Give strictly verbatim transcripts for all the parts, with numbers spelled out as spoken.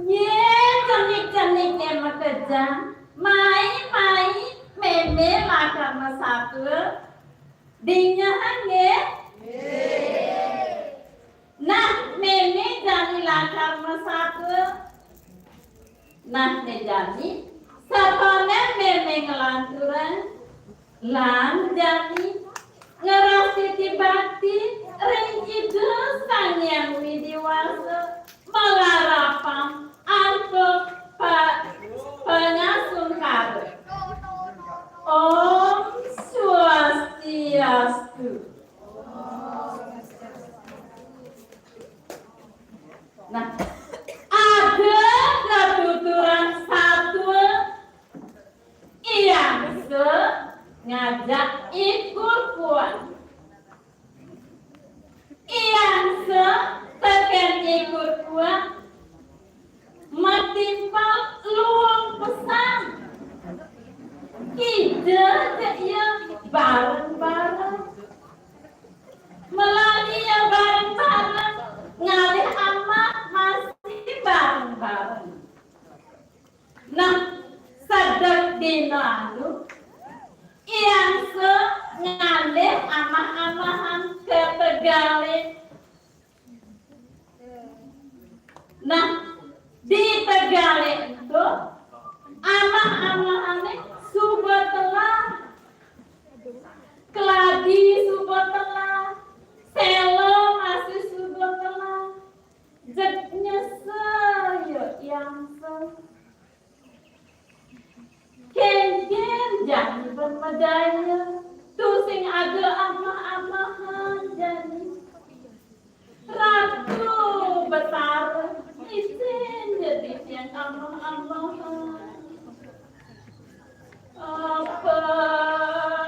Ye, cenik-cenik yang makejang. Mai, mai, mémé lakar mesapé. Dingehang nggih? Nah, mémé jani lakar mesapé. Nah, né jani, saponakan mémé nglanturang, lan jani ngrastiti bakti ring Ida Sang Hyang Widi Wasa, malarapan antuk pa-, pangasungkara. Om Swastiastu. Nah, ada katuturan satua I Angsa ngajak I Kurkua. I Angsa tekén I Kurkua matimpal luung pesan. Kija ja ia bareng-bareng. Malani ia bareng-bareng, ngalih amah masih bareng-bareng. Nah, sedek dina anu, I Angsa ngalih amah-amahan ka tegalé. Nah, di tegalé ento, amah-amahané suba telah. Keladi suba telah. Séla masih suba telah. Jeg nyesel ia I Angsa. Kénkén jani ban madaya, tusing ada amah-amahan jani. Ratu Betara, isin ja titiang amah-amahan. Apa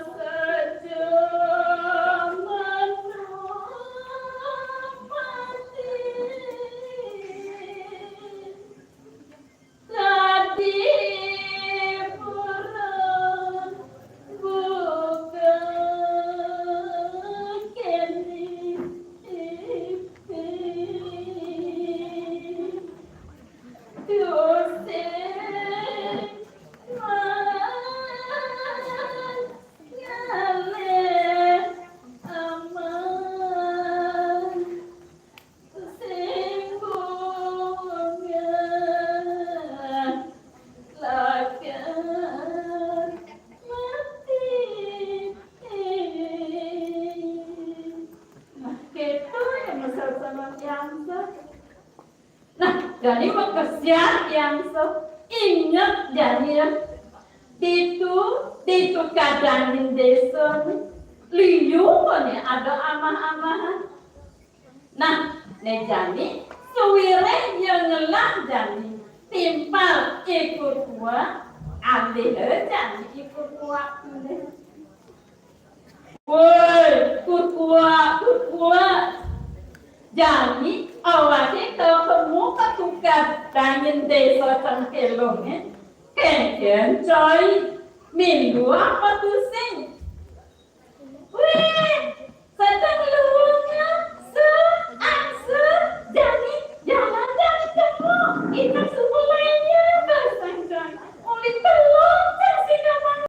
saja menepati. Tadi pura buka kini. Tusing maan ngalih aman. Sing bungah lakar mati. Nah, kéto ya masalah sama I Angsa. Nah, jani makesiab I Angsa, inget jani ya. Ditu, ditu ka dangin désa, liu koné ada amah-amahan. Nah, né jani, sawiréh ia ngelah jani timpal I Kurkua, alih jani I Kurkua. Woi, Kurkua, Kurkua. Jani, awaké tau kemu ka tukad dangin désa Cengkélongé. Kénkén, coy. Mindu apa tusing? Wéh, sedeng luunga, Su, Angsa, jani, jalan jani kemu, itam suba laya, basang jani, uli telung jasi kamang.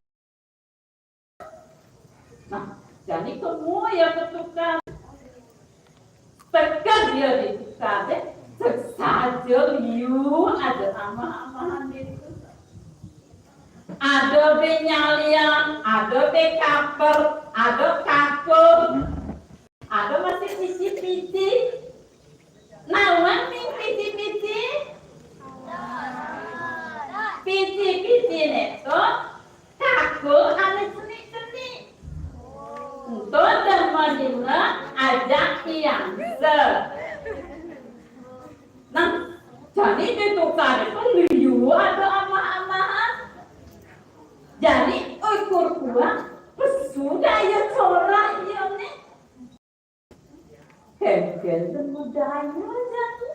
Nah, jani kemu ia ka tukad. Teked ia di tukadé, jeg saja liu ada amah-amahan ditu. Ada bé nyaliang, ada bé kaper, ada kakung, ada masih pici-pici. Nawan ning pici-pici? Pici-pici né to kakung ané cenik-cenik. Jani, oi, Kurkuak, pesu daya corah ieu né. Kéngkén temu daya jani.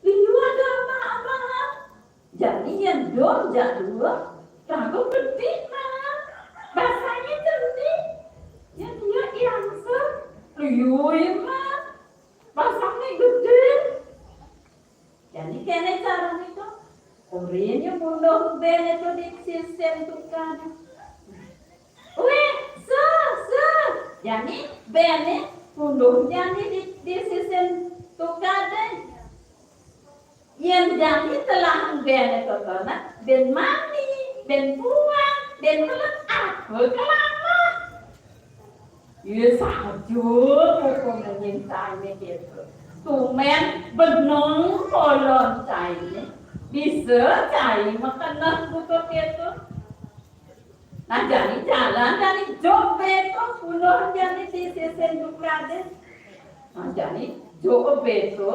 Liu ada amah-amahan. Jani yén dom jak dua, raga pedih nah. Basangné cenik. Yén dia iangsa, liu mah. Basangné gedé. Jani kéné carané to. Ulin ia munduh béné to di sisin tukadé. Wéh, sa, sa. Jani béné munduh jani di, di sisin tukadé. Yén jani telah béné to, nah, bén mani, bén puang, bén telet, apa kelamah. Ia saja pokokné nyén cainé kéto. Tumén beneng kolon cainé. Bisa cai makeneh buka kéto. Nah, jani jalan jani jok béto, puluh jani di sisin tukadé. Nah, jani jok béto.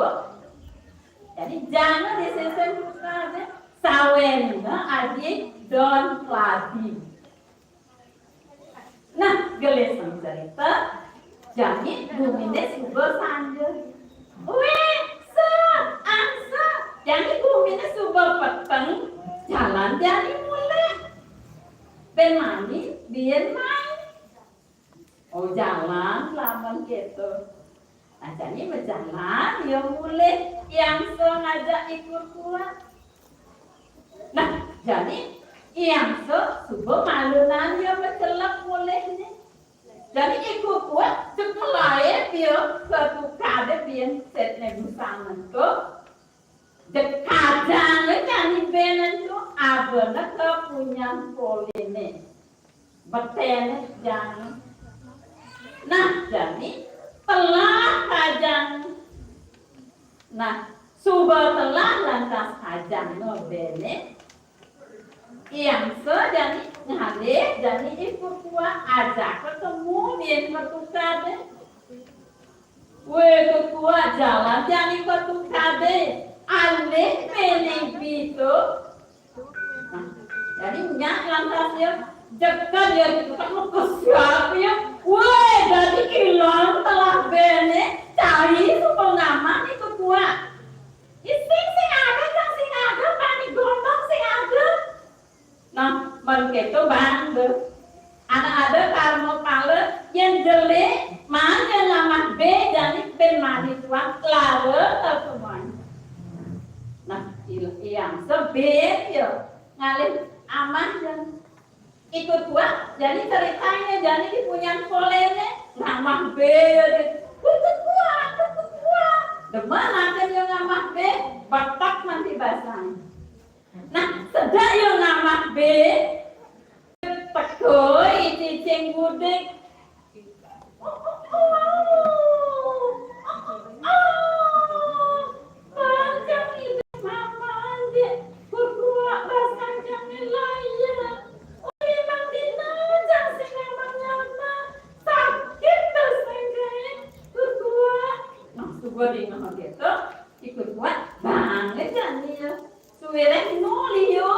Jani jalan di sisin tukadé. Sawénna aji don keladi. Nah, gelisang cerita, jani guminé suba sanja. Wéh, sa, angsa, jani guminé suba peteng, jalan jani mulih. Bén mani, bén mai. Oh, jalan lamun kéto. Nah, jani majalan ia mulih, iangsa ngajak I Kurkuak. Nah, jani iangsa suba malunan ia macelep mulihné. Jani I Kurkuak jeg malaib ia ka tukadé bén setné busana to. Jeg kajang jani bén to, abana ka punyan polihné. Beténé jani. Nah, jani telah kajang. Nah, suba telah lantas kajang no béné. Iangsa jani ngalih jani I Kurkuak ajaka temu bén ka tukadé. Wéh, Kurkuak, jalan jani ka tukadé. Alih béné bi to. Nah, jani nyak lantas ia, jeked ia, jeked mekesiap ia. Wéh, dadi ilang telah béné, cai suba ngamah I Kurkuak. Ising sing ada, cang sing ada, pani gondong sing ada. Nah, mun kéto bang deh. Anak ada karma pala, yén jelék, maan ia ngamah bé, jani bén mani tuan, lara tetemuan. Nah, il-, iangsa bé ia ngalih amah ia. I Kurkuak, jani ceritané, jani di punyan polihné, ngamah bé ia deh. Wéh, Kurkuak, Kurkuak. Demen akan ia ngamah bé, batak nanti basang. Nah, sedek ia ngamah bé, teka I Cicing Gudig. Bang cang idup maman, Dik. Kurkuak basang cang nilai ia. Uli mang dina cang sing ngamah-ngamah. Sakit basang kaé, Kurkuak. Nah, suba dingeh kéto, I Kurkuak bang jani ia. Suwireh nu liu.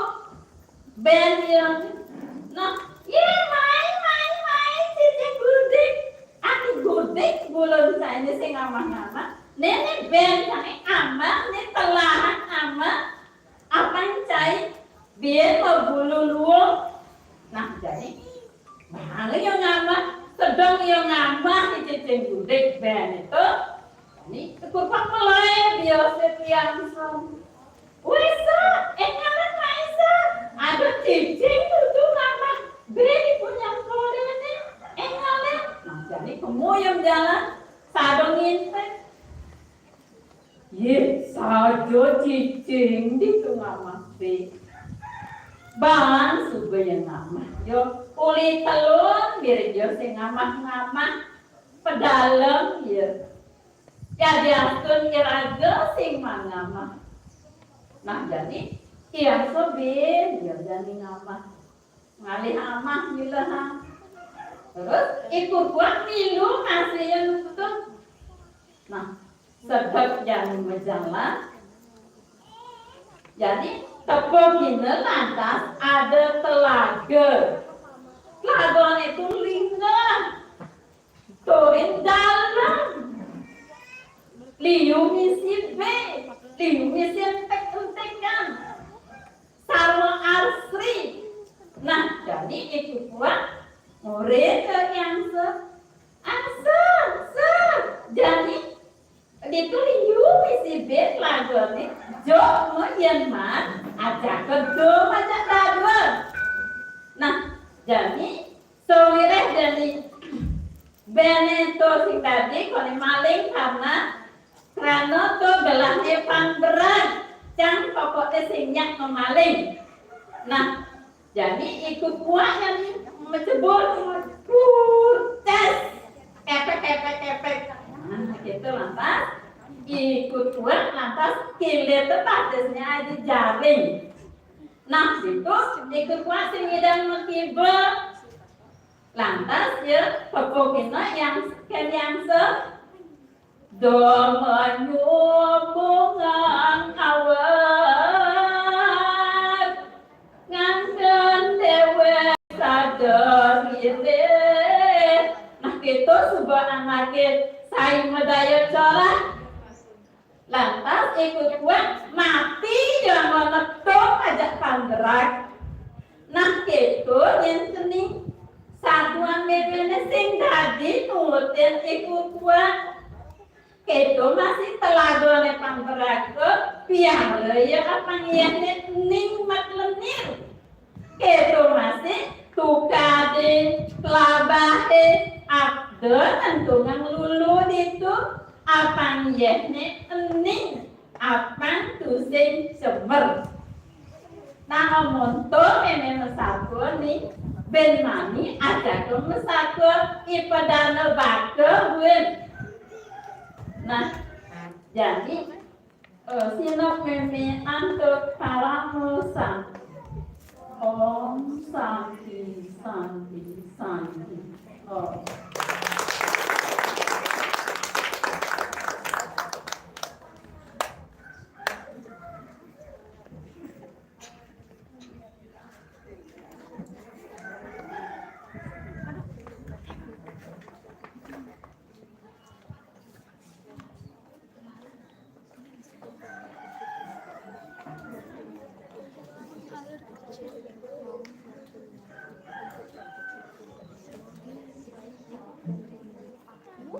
Bén ia. Nah, yé, mai, mai, mai, Cicing Gudig. Ati Gudig bulun cainé sing ngamah-ngamah. Néné bén cainé amah, né telahan amah. Apan cai bén mabulu luung. Nah, jani bang ia ngamah, sedeng ia ngamah I Cicing Gudig bén to. Jani I Kurkuak malaib ia setiang son. Wéh, Sa, énggalin, mai, Sa. Ada cicing tutu ngamah bé di punyan polihné. Énggalin. Nah, jani kemu ia jalan, sada ngintip. Yé, saja cicing ditu ngamah bé. Bang suba ia ngamah. Ia uli telun mirib ia sing ngamah-ngamah. Pedalem ia. Yadiastun iraga sing mangamah. Nah, jani iangsa bé ia jani ngamah. Ngalih amah ngilehan. Terus I Kurkuak milu masih ia nutun. Nah, sedek jani majalan. Jani Tepuk ini lantas ada telaga. Telagane itu lingga. Turin dalem. Liu misi be, liu misi entek-entekan. Sarwa arsri. Nah, jani iku kuat murid ke angsa. Angsa, angsa. Jani ditu liu misi be telagane. Jok mo yen man, ajak kedo, ajak dadua. Nah, jani sawireh jani bene to sing dadi kone maling karena, karena to gelahne pang berag, cang pokoke sing nyak memaling. Nah, jani iku kuat yang mecebur, purtes, kepek, kepek, kepek. Nah, gitu lantas. Iku kuat lantas kilir tetatesnya aja jaring. Nah, situ iku kuat sing ngidang mekiba. Lantas ya, pepukina yang ken yang se do menyubungan awet nganten dewek sadar ilih. Nah, gitu suba anake sai medaya corah. Lantas iku kuat mati ya ngono to ajak panggerak. Nah, keto yen cening satuan memene sing dadi nurutin iku kuat. Keto masih telagane panggerak, piara ya apa ngene ning mak lenir. Keto masih tukade, labahe, ada nentungan lulu ditu, apang yehne ening, apang tusing cemer. Nah, amonto meme mesakon ni, ben mani aja ke mesakon ipadana baka buen. Nah, jadi Eh, sinop meme antuk paramo santi. Om santi, santi, santi. Oh.